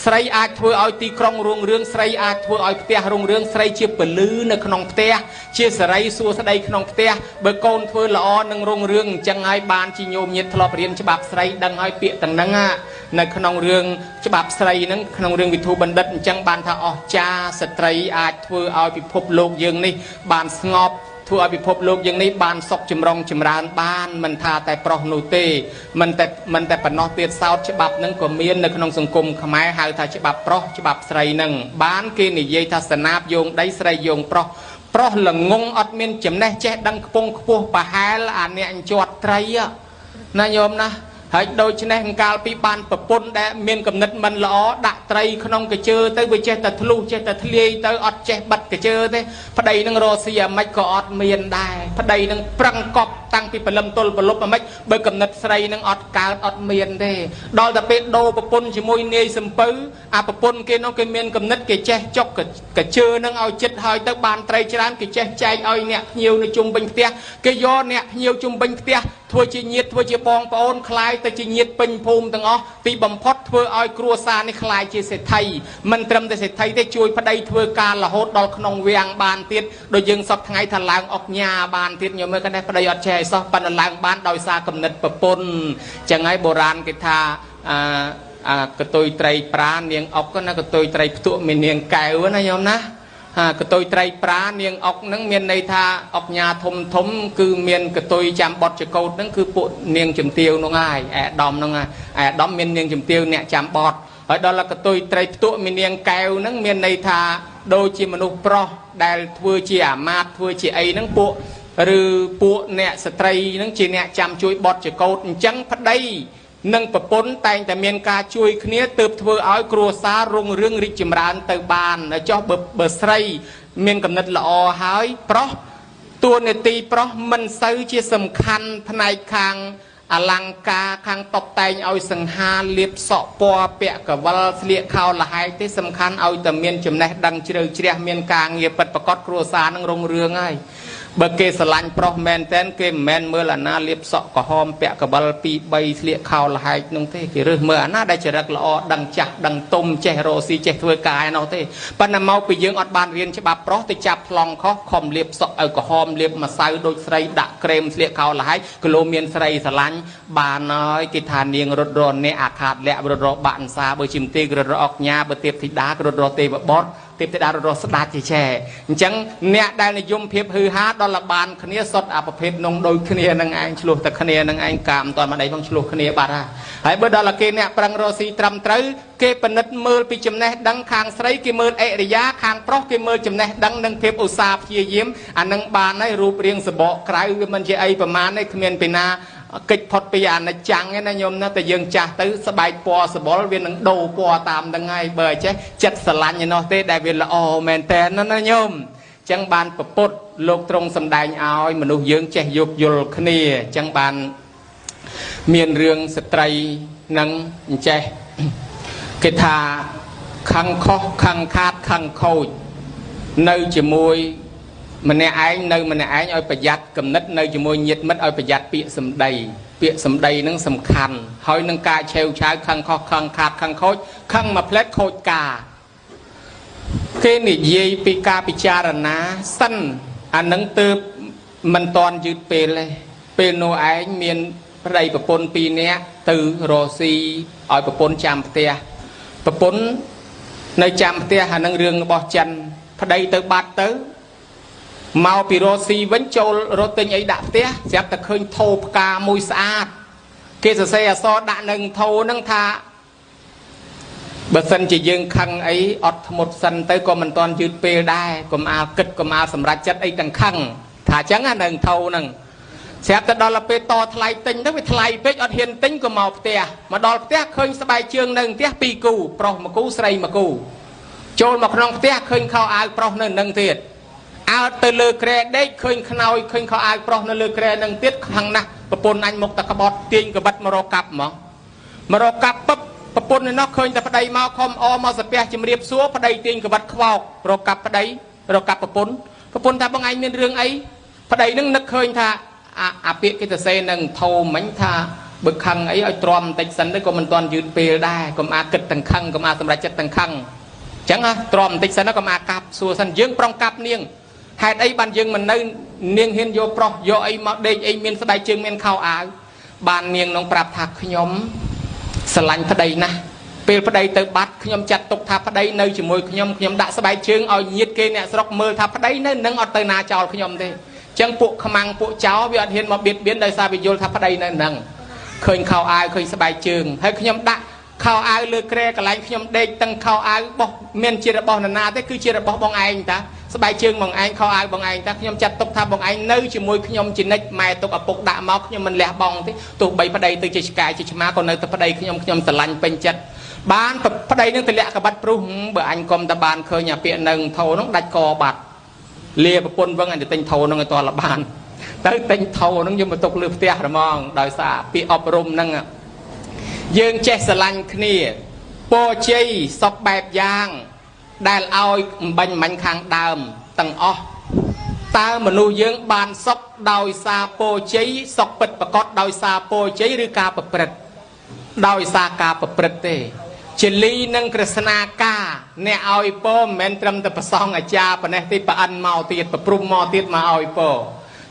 ស្រីអាចធ្វើឲ្យទីក្រុងរុងរឿងស្រីអាចធ្វើឲ្យផ្ទះរុងរឿងស្រីជាពលឺនៅក្នុងផ្ទះជាសេរីសួស្តីក្នុងផ្ទះបើកូនធ្វើល្អនឹងរុងរឿងអញ្ចឹងហើយបានជាញោមញាតធ្លាប់រៀនច្បាប់ស្រីដឹងហើយពាក្យទាំងហ្នឹងនៅក្នុងរឿងច្បាប់ស្រីហ្នឹងក្នុងរឿងវិទូបណ្ឌិតអញ្ចឹងបានថាអស្ចារ្យស្ត្រីអាចធ្វើឲ្យពិភពលោកយើងនេះបានស្ងប់ធ្វើឲ្យពិភពលោកយើងនេះបានសុខចម្រុងចម្រើនបានមិនថាតែប្រុសនោះទេមិនតែប៉ុណ្ណោះទៀតសោតច្បាប់នឹងក៏មាននៅក្នុងសង្គមខ្មែរហៅថាច្បាប់ប្រុសច្បាប់ស្រីនឹងបានគេនិយាយថាសនាបយោងដីស្រីយោងប្រុសប្រុសល្ងងអត់មានចំណេះចេះដឹងខ្ពង់ខ្ពស់ប្រហែលអាអ្នកជាប់ត្រីណាញោមណាហើយដូច្នេះកាលពីបានប្រពន្ធដែលមានកំណត់មិនល្អដាក់ត្រីក្នុងកជើទៅវាចេះតែធ្លុះចេះតែធ្លាយទៅអត់ចេះបិទកជើទេប្តីនឹងរកស៊ីអាម៉េចក៏អត់មានដែរប្តីនឹងប្រឹងកប់តាំងពីព្រលឹមទល់ព្រលប់អាម៉េចបើកំណត់ស្រីនឹងអត់កើតអត់មានទេដល់តែពេលដូរប្រពន្ធជាមួយនាយសំពៅអាប្រពន្ធគេនោះគេមានកំណត់គេចេះចុកកជើនឹងឲ្យចិត្តហើយទៅបានត្រីច្រើនគេចេះចែកឲ្យអ្នកភ្ញៀវនៅជុំវិញផ្ទះគេយកអ្នកភ្ញៀវជុំវិញផ្ទះធ្វើជាញាតិធ្វើជាបងប្អូនคล้ายទៅជាញាតិពេញភូមិទាំងអស់ទីបំផុតធ្វើឲ្យគ្រួសារនេះคล้ายជាសេដ្ឋីមិនត្រឹមតែសេដ្ឋីទេជួយប្តីធ្វើការរហូតដល់ក្នុងវាំងបានទៀតដូចយើងសពថ្ងៃថាឡើងអុកញ៉ាបានទៀតញោមមើលកណ្ដេះប្តីអត់ចេះអីសោះប៉ុន្តែឡើងបានដោយសារគំនិតប្រពន្ធចឹងហើយបុរាណគេថាកតុយត្រីប្រានាងអុកណាកតុយត្រីផ្ទក់មាននាងកែវណាញោមណាកតុយត្រីប្រានាងអុកហ្នឹងមានន័យថាអុកញ៉ាធំធំគឺមានកតុយចាំបត់ចកោតហ្នឹងគឺពួកនាងជំទាវហ្នឹងហើយអែដាមហ្នឹងហើយអែដាមមាននាងជំទាវអ្នកចាំបត់ហើយដល់កតុយត្រីផ្ទក់មាននាងកែវហ្នឹងមានន័យថាដូចជាមនុស្សប្រុសដែលធ្វើជាអាមាត្យធ្វើជាអីហ្នឹងពួកឬពួកអ្នកស្ត្រីហ្នឹងជាអ្នកចាំជួយបត់ចកោតអញ្ចឹងប្តីនិងប្រពន្ធតែងតែមានការជួយគ្នាទើបធ្វើឲ្យគ្រួសាររុងរឿងរីកចម្រើនទៅបានចុះបើស្រីមានកំណត់ល្អហើយប្រុសតួនាទីប្រុសមិនសូវជាសំខាន់ផ្នែកខាងអលង្ការខាងតុបតែងឲ្យសង្ហាលាបសក់ពណ៌ពាក់កវលស្លៀកខោលហែកទេសំខាន់ឲ្យតែមានចំណេះដឹងជ្រៅជ្រះមានការងារពិតប្រាកដគ្រួសារនឹងរុងរឿងហើយបើគេស្រឡាញ់ប្រុសមែនតែនគេមិនមែនមើលអាណាលាបសក់ក្រហមពាក់កបិល2 3ស្លៀកខោលហែកនោះទេគេរើសមើលអាណាដែលចរិតល្អដឹងចាស់ដឹងទុំចេះរកស៊ីចេះធ្វើការឯនោះទេប៉ុន្តែមកពីយើងអត់បានរៀនច្បាប់ប្រុសទៅចាប់ប្លង់ខុសខំលាបសក់ឲ្យក្រហមលាបម្សៅដូចស្រីដាក់ក្រែមស្លៀកខោលហែកគីឡូមានស្រីស្រឡាញ់បានហើយគេថានាងរត់រអ្នកអាខាតលៈរត់របាក់អន្សាបើជំទេរត់រអុកញ៉ាបើទេពធីតារត់រទេវបុត្រទេពធីតារត់ស្ដាច់ជាចែអញ្ចឹងអ្នកដែលនិយមភាពហឺហាដល់លបានគ្នាសុទ្ធអាប្រភេទនងដូចគ្នានឹងឯងឆ្លោះតែគ្នានឹងឯងកាមមិនតាន់មកដីផងឆ្លោះគ្នាបាត់ហើយបើដល់គេអ្នកប្រឹងរកស៊ីត្រឹមត្រូវគេពិនិត្យមើលពីចំណេះដឹងខាងស្រីគេមើលអរិយាខាងប្រុសគេមើលចំណេះដឹងនិងភាពឧស្សាហ៍ព្យាយាមអានឹងបានហើយរូបរាងសបកក្រៅវាមិនជាអីប្រមាណទេគ្មានពីណាកិច្ចផុតពីអានិច្ចំឯណាញោមណាតែយើងចាស់ទៅស្បែកពណ៌សបុលវានឹងដូរពណ៌តាមហ្នឹងហើយបើចេះចិត្តស្រឡាញ់ឯនោះទេដែលវាល្អមែនតើណាញោមអញ្ចឹងបានពពុទ្ធលោកទ្រង់សម្ដែងឲ្យមនុស្សយើងចេះយោគយល់គ្នាអញ្ចឹងបានមានរឿងស្ត្រីនឹងអញ្ចេះគេថាខឹងខុសខឹងខាតខឹងខូចនៅជាមួយម្នាក់ឯងនៅម្នាក់ឯងឲ្យប្រយ័ត្នគំនិតនៅជាមួយញាតិមិត្តឲ្យប្រយ័ត្នពាក្យសម្ដីពាក្យសម្ដីនឹងសំខាន់ហើយនឹងការឆេវឆាវខឹងខុសខឹងខាតខឹងខូចខឹងមួយផ្លែតខូចការគេនិយាយពីការពិចារណាសិនអានឹងទើបមិនតាន់យឺតពេលទេពេលនោះឯងមានប្តីប្រពន្ធ2នាក់ទៅរកស៊ីឲ្យប្រពន្ធចាំផ្ទះប្រពន្ធនៅចាំផ្ទះអានឹងរឿងរបស់ចិនប្តីទៅបាត់ទៅមកពីរកស៊ីវិញចូលរកទិញអីដាក់ផ្ទះស្រាប់តែឃើញថោផ្កាមួយស្អាតគេសរសេរអក្សរដាក់នឹងថោហ្នឹងថាបើសិនជាយើងខឹងអីអត់ធ្មត់សិនទៅក៏មិនតាន់យឺតពេលដែរកុំអាលគិតកុំអាលសម្រេចចិត្តអីទាំងខឹងថាអញ្ចឹងណានឹងថោហ្នឹងស្រាប់តែដល់ពេលតថ្លៃទិញទៅវាថ្លៃពេកអត់ហ៊ានទិញក៏មកផ្ទះមកដល់ផ្ទះឃើញស្បែកជើងនៅផ្ទះពីរគូប្រុសមួយគូស្រីមួយគូចូលមកក្នុងផ្ទះឃើញខោអាវប្រុសនៅនឹងទៀតអើទៅលើក្រែដេកឃើញខ្នើយឃើញខោអាវប្រុសនៅលើក្រែនឹងទៀតខាងណាស់ប្រពន្ធអញមកតែក្បត់ទាញក្បិតមករកកាប់ហ្មងមករកកាប់ពឹបប្រពន្ធឯនោះឃើញតែប្តីមកខំអមកសាពះជំរាបសួរប្តីទាញក្បិតខ្វោករកកាប់ប្តីរកកាប់ប្រពន្ធប្រពន្ធថាបងឯងមានរឿងអីប្តីនឹងនឹកឃើញថាអាពាក្យគេទៅសេនឹងធោមិញថា បើខឹងអីឲ្យទ្រាំបន្តិចសិនទៅក៏មិនទាន់យឺតពេលដែរកុំអាគិតទាំងខឹងកុំអាសម្រេចចិត្តទាំងខឹងអញ្ចឹងទ្រាំបន្តិចសិនណាកុំអាកាប់សួរសិនយើងប្រុងកាប់នាងហេតុអីបានយើងមិននៅនាងហ៊ានយកប្រុសយកអីមកដេកអីមានស្បែកជើងមានខោអាវបាននាងនងប្រាប់ថាខ្ញុំស្រឡាញ់ប្តីណាស់ពេលប្តីទៅបាត់ខ្ញុំចាត់ទុកថាប្តីនៅជាមួយខ្ញុំខ្ញុំដាក់ស្បែកជើងឲ្យញាតគេអ្នកស្រុកមើលថាប្តីនៅនឹងអត់ទៅណាចោលខ្ញុំទេអញ្ចឹងពួកខ្មាំងពួកចោលវាអត់ហ៊ានមកបៀតបៀនដោយសារវាយល់ថាប្តីនៅនឹងឃើញខោអាវឃើញស្បែកជើងហើយខ្ញុំដាក់ខោអាវលើគ្រែកន្លែងខ្ញុំដេកទាំងខោអាវបោះមានជារបស់នរណាទេគឺជារបស់បងឯងតាស្បែកជើងបងឯងខោអាវបងឯងតាខ្ញុំចាត់ទុកថាបងឯងនៅជាមួយខ្ញុំជានិច្ចម៉ែទុកឪពុកដាក់មកខ្ញុំមិនលះបង់ទេទោះបីប្តីទៅជាឆ្កែជាឆ្មាក៏នៅតែប្តីខ្ញុំខ្ញុំស្រឡាញ់ពេញចិត្តបានប្តីនឹងទម្លាក់កបាត់ព្រុសបើអញកុំតែបានឃើញអាពាក្យនឹងថោនោះដាច់កបាត់លាប្រពន្ធវឹងអញទៅទិញថោនឹងឲ្យតលបានទៅទិញថោនឹងយកមកទុកលើផ្ទះហ្មងដោយសារពាក្យអប់រំហ្នឹងយើងចេះស្រឡាញ់គ្នាពរជ័យសពបែបយ៉ាងដែលឲ្យអំបញ្ញមិញខាងដើមទាំងអស់តើមនុស្សយើងបានសុខដោយសារពរជ័យសុខពិតប្រាកដដោយសារពរជ័យឬការប្រព្រឹត្តដោយសារការប្រព្រឹត្តទេជាលីនិងក្រស្នាការអ្នកឲ្យពរមិនមែនត្រឹមតែប្រសងអាចារ្យប៉ុណ្ណេះទេប្រអិនមកទៀតប្រព្រំមកទៀតមកឲ្យពរ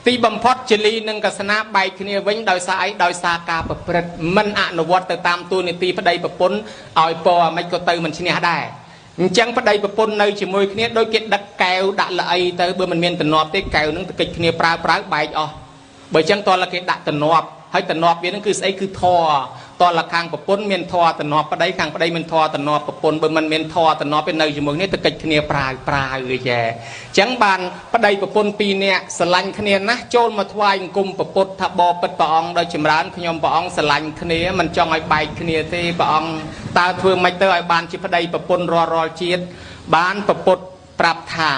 ទីបំផុតជាលីនិងកស្នាបែកគ្នាវិញដោយសារអីដោយសារការប្រព្រឹត្តមិនអនុវត្តទៅតាមទូនីតិប្តីប្រពន្ធឲ្យពរអាម៉េចក៏ទៅមិនឈ្នះដែរអញ្ចឹងប្តីប្រពន្ធនៅជាមួយគ្នាដូចគេដឹកកែវដាក់ល្អីទៅបើមិនមានតំណប់ទេកែវនឹងទៅកិច្ចគ្នាប្រើប្រើបែកអស់បើអញ្ចឹងតើគេដាក់តំណប់ហើយតំណប់វានឹងគឺស្អីគឺធរតលខាងប្រពន្ធមានធរតំណប់ប្តីខាងប្តីមានធរតំណប់ប្រពន្ធបើមិនមានធរតំណប់ទេនៅជាមួយគ្នាទៅកិច្ចគ្នាប្រាវប្រាវអីចែអញ្ចឹងបានប្តីប្រពន្ធពីរនាក់ស្រឡាញ់គ្នាណាស់ចូលមកថ្វាយអង្គមប្រពុតថាបបិទ្ធព្រះអង្គដោយចម្រើនខ្ញុំព្រះអង្គស្រឡាញ់គ្នាមិនចង់ឲ្យបែកគ្នាទេព្រះអង្គតើធ្វើម៉េចទៅឲ្យបានជាប្តីប្រពន្ធរាល់រាល់ជាតិបានប្រពុតប្រាប់ថា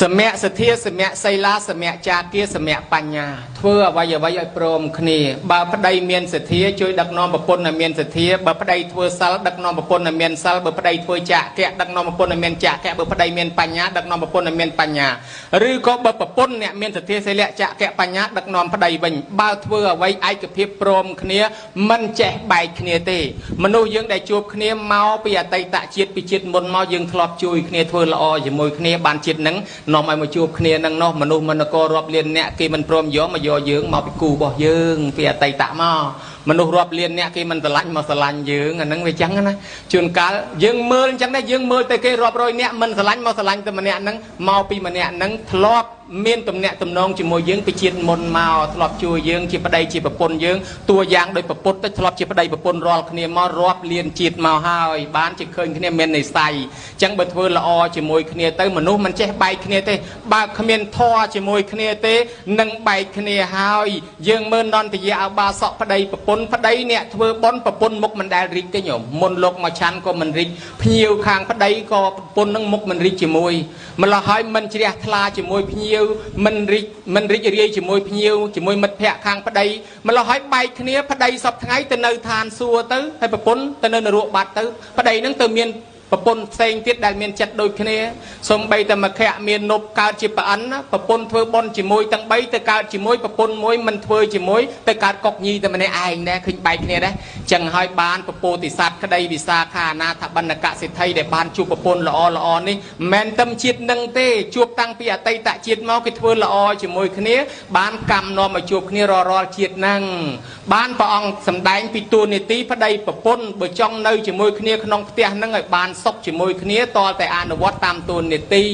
សមៈសទ្ធាសមៈសីលាសមៈចាគាសមៈបញ្ញាធ្វើអ្វីអ្វីឲ្យព្រមគ្នាបើប្តីមានសទ្ធាជួយដឹកនាំប្រពន្ធឲ្យមានសទ្ធាបើប្តីធ្វើសិលដឹកនាំប្រពន្ធឲ្យមានសិលបើប្តីធ្វើចាគៈដឹកនាំប្រពន្ធឲ្យមានចាគៈបើប្តីមានបញ្ញាដឹកនាំប្រពន្ធឲ្យមានបញ្ញាឬក៏បើប្រពន្ធអ្នកមានសទ្ធាសីលៈចាគៈបញ្ញាដឹកនាំប្តីវិញបើធ្វើអ្វីឯកភាពព្រមគ្នាមិនចេះបែកគ្នាទេមនុស្សយើងដែលជួបគ្នាមកពីអតីតជាតិពីជាតិមុនមកយើងធ្លាប់ជួយគ្នាធ្វើល្អជាមួយគ្នាបានជាតិនឹងនាំឲ្យមកជួបគ្នានឹងនោះមនុស្សមនករាប់លានអ្នកគេមិនព្រមយកមកយកយើងមកពីគូរបស់យើងពីអតីតមកមនុស្សរាប់លានអ្នកគេមិនស្រឡាញ់មកស្រឡាញ់យើងអាហ្នឹងវាចឹងណាជួនកាលយើងមើលអញ្ចឹងដែរយើងមើលទៅគេរាប់រយអ្នកមិនស្រឡាញ់មកស្រឡាញ់តែម្នាក់ហ្នឹងមកពីម្នាក់ហ្នឹងធ្លាប់មានទំនាក់ទំនងជាមួយយើងពីជាតិមុនមកធ្លាប់ជួយយើងជាប្តីជាប្រពន្ធយើងតួយ៉ាងដោយប្រពុតទៅធ្លាប់ជាប្តីប្រពន្ធរាល់គ្នាមករាប់លានជាតិមកហើយបានជាឃើញគ្នាមាននិស័យអញ្ចឹងបើធ្វើល្អជាមួយគ្នាទៅមនុស្សមិនចេះបែកគ្នាទេបើគ្មានធម៌ជាមួយគ្នាទេនឹងបែកគ្នាហើយយើងមើលនន្តយាអបាសកប្តីប្រពន្ធប្តីអ្នកធ្វើបុណ្យប្រពន្ធមុខមិនដែលរីកទេញោមមុនលោកមកឆាន់ក៏មិនរីកភ្ញៀវខាងប្តីក៏ប្រពន្ធនឹងមុខមិនរីកជាមួយម្ល៉េះហើយមិនជ្រះថ្លាជាមួយភ្ញៀវមិនរីករាយជាមួយភ្ញៀវជាមួយមិត្តភ័ក្តិខាងប្តីម្ល៉េះហើយបែកគ្នាប្តីសពថ្ងៃទៅនៅឋានសួគ៌ទៅហើយប្រពន្ធទៅនៅនរកបាត់ទៅប្តីនឹងទៅមានប្រពន្ធផ្សេងទៀតដែលមានចិត្តដូចគ្នាសំបីតែមគ្គមាននប់កើតជាប្រអិនប្រពន្ធធ្វើបុណ្យជាមួយទាំង3ទៅកើតជាមួយប្រពន្ធមួយមិនធ្វើជាមួយទៅកើតកុកញីតែម្នាក់ឯងដែរឃើញបែកគ្នាដែរចឹងហើយបានពពោធិសត្វក្តីវិសាខាអនាថបណ្ឌកសិទ្ធិដែលបានជួបប្រពន្ធល្អល្អនេះមិនមែនតែជាតិនឹងទេជួបតាំងពីអតីតជាតិមកគេធ្វើល្អជាមួយគ្នាបានកម្មនាំឲ្យជួបគ្នារាល់រាល់ជាតិហ្នឹងបានព្រះអង្គសម្ដែងពីតួនាទីប្តីប្រពន្ធបើចង់នៅជាមួយគ្នាក្នុងផ្ទះហ្នឹងឲ្យបានសុខជាមួយគ្នាតតែអនុវត្តតាមតួនាទី